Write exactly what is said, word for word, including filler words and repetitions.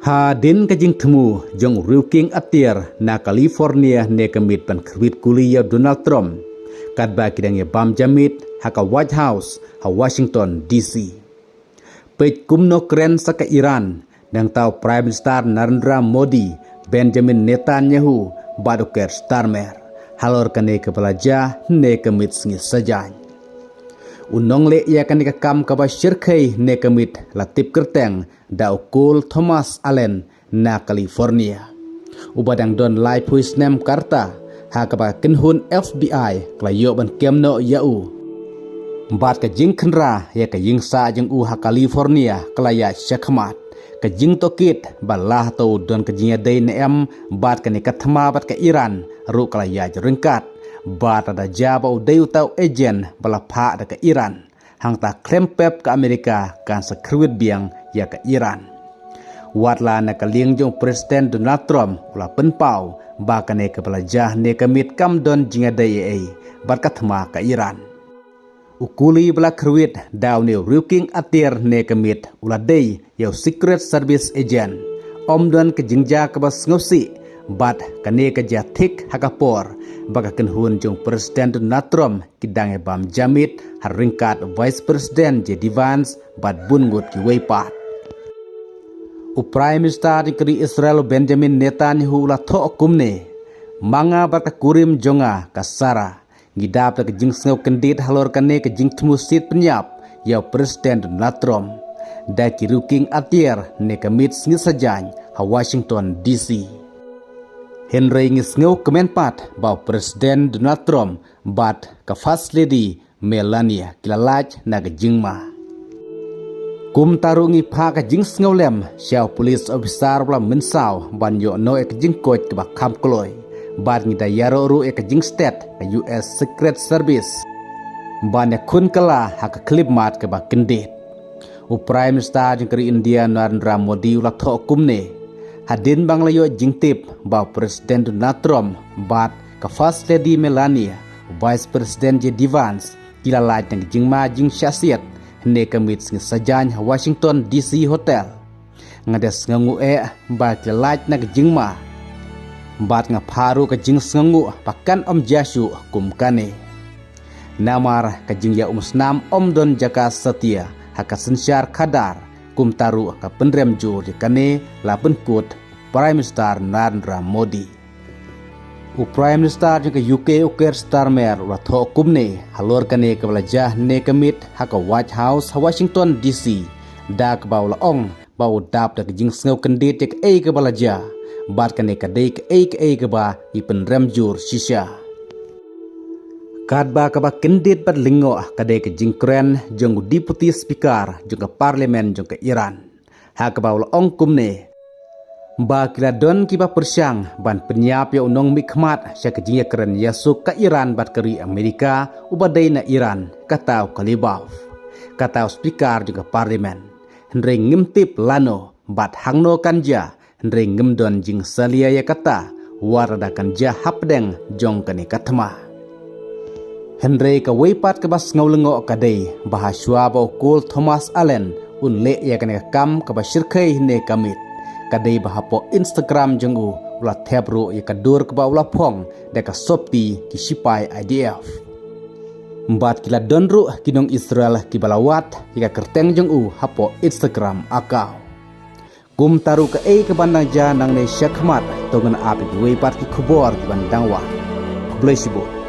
Hadien ka jingthmu jong u Riewkieng Atiar na California ne ka miet ban kyrwit kuli ïa u Donald Trump, katba ki dang ïa bam jamit ha ka White House ha Washington D C. Peit kumno kren sa ka Iran, nangta u Prime Minister Narendra Modi, Benjamin Netanyahu bad u Keir Starmer halor kane kaba la jia ne ka miet sngi Saitjaiñ. U nongleh ïa kane ka kam kaba shyrkhei ne ka miet la tip kyrteng da u Cole Thomas Allen na California, uba dang don laiphew snem ka rta, ha kaba ka kynhun F B I ka la ïoh ban kem noh ïa u. Bad ka jingkhynra ïa ka ïingsah jong u ha California ka la ïaid shakhmat. Ka jingtohkit ba la hato u don ka jingïadei ne em bad kane ka thma bad ka Iran ruh ka la ïaid ryngkat, bad lada jia ba u dei uta u agent ba la phah da ka Iran, hangta khlem pep ka Amerika kan sa kyrwit biang ïa ka Iran. Wat la na ka liang jong u President Donald Trump u la pynpaw ba kane kaba la jia ne ka miet kam don jingïadei ei ei bad ka thma ka Iran. U kuli ba la kyrwit da une u Riewkieng Atiar ne ka miet u la dei ïa u Secret Service agent. Ym don ka jingjia kaba sngewsih, bad kane ka jia thik ha ka por ba ka kynhun jong u President Donald Trump ki dang ïa bam jamit ha ryngkat Vice President J D Vance bad bun ngut kiwei pat. U Prime Minister jong ka ri Israel u Benjamin Netanyahu u la thoh kumne: Ma nga bad ka kurim jong nga ka Sara ngi dap da ka jingsngew kyndit halor kane ka jingthmu siat pynïap ïa u President Donald Trump da ki Riewkieng Atiar ne ka miet sngi Saitjaiñ ha Washington D C. Hynrei ngi sngewkmen pat ba u President Donald Trump bad ka First Lady Melania ki la lait na ka jingma. Kumta ruh ngi phah ka jingsngewlem sha u police officer ba la mynsaw ban ïoh noh ïa ka jingkoit kaba kham kloi. Bad ngi da ïaroh ruh ïa ka jingstet ka U S Secret Service ban ïakhun kylla ha ka khyllipmat kaba kyndit. U Prime Minister jong ka ri India Narendra Modi u la thoh kumne: Hadien ba nga la ïoh jingtip ba u President Donald Trump bad ka First Lady Melania, u Vice President J D Vance, ki la lait na ka jingma jingshah siat ne ka miet sngi Saitjaiñ ha Washington D C Hotel, nga da sngewnguh eh ba ki la lait na ka jingma. Bad nga phah ruh ka jingsngewnguh ba kan ym jia shuh kum kane. Namar ka jingïaumsnam ym don jaka satia ha ka synshar khadar, kumta ruh ka pynrem jur ïa kane la pynkut Prime Minister Narendra Modi. U Prime Minister jong ka U K u Keir Starmer u la thoh kumne halor kane kaba la jia ne ka miet ha ka White House ha Washington D C, da kaba u la ong ba u dap da ka jingsngew kyndit ïa kaei kaba la jia, bad kane ka dei kaei kaei kaba ngi pynrem jur shisha. Katba kaba kyndit bad lyngngoh ka dei ka jingkren jong u Deputy Speaker jong ka Parliament jong ka Iran, ha kaba u la ong kumne: Ba ki la don kiba pyrshang ban pynïap ïa u nongmihkhmat sha ka jingïakren ïasuk ka Iran bad ka ri Amerika uba dei na Iran, kata u Qalibaf, kata u Speaker jong ka Parliament. Hynrei ngim tip lano bad hangno kan jia, hynrei ngim don jingsalia ïa kata, wat lada kan jia hapdeng jong kane ka thma. Hynrei kawei pat kaba sngewlyngngoh ka dei ba hashwa ba u Cole Thomas Allen un leh ïa kane ka kam kaba shyrkhei ne ka miet, ka dei ba hapoh Instagram jong u u la thep ruh ïa ka dur kaba u la phong da ka sopti ki shipai I D F. Bad ki la don ruh ki nong Israel kiba la wad ïa ka kyrteng jong u hapoh Instagram account. Kumta ruh kaei kaban dang jia nangne shakhmat, to ngin ap ïa kiwei pat ki khubor kiban dang wan. Khublei shibun.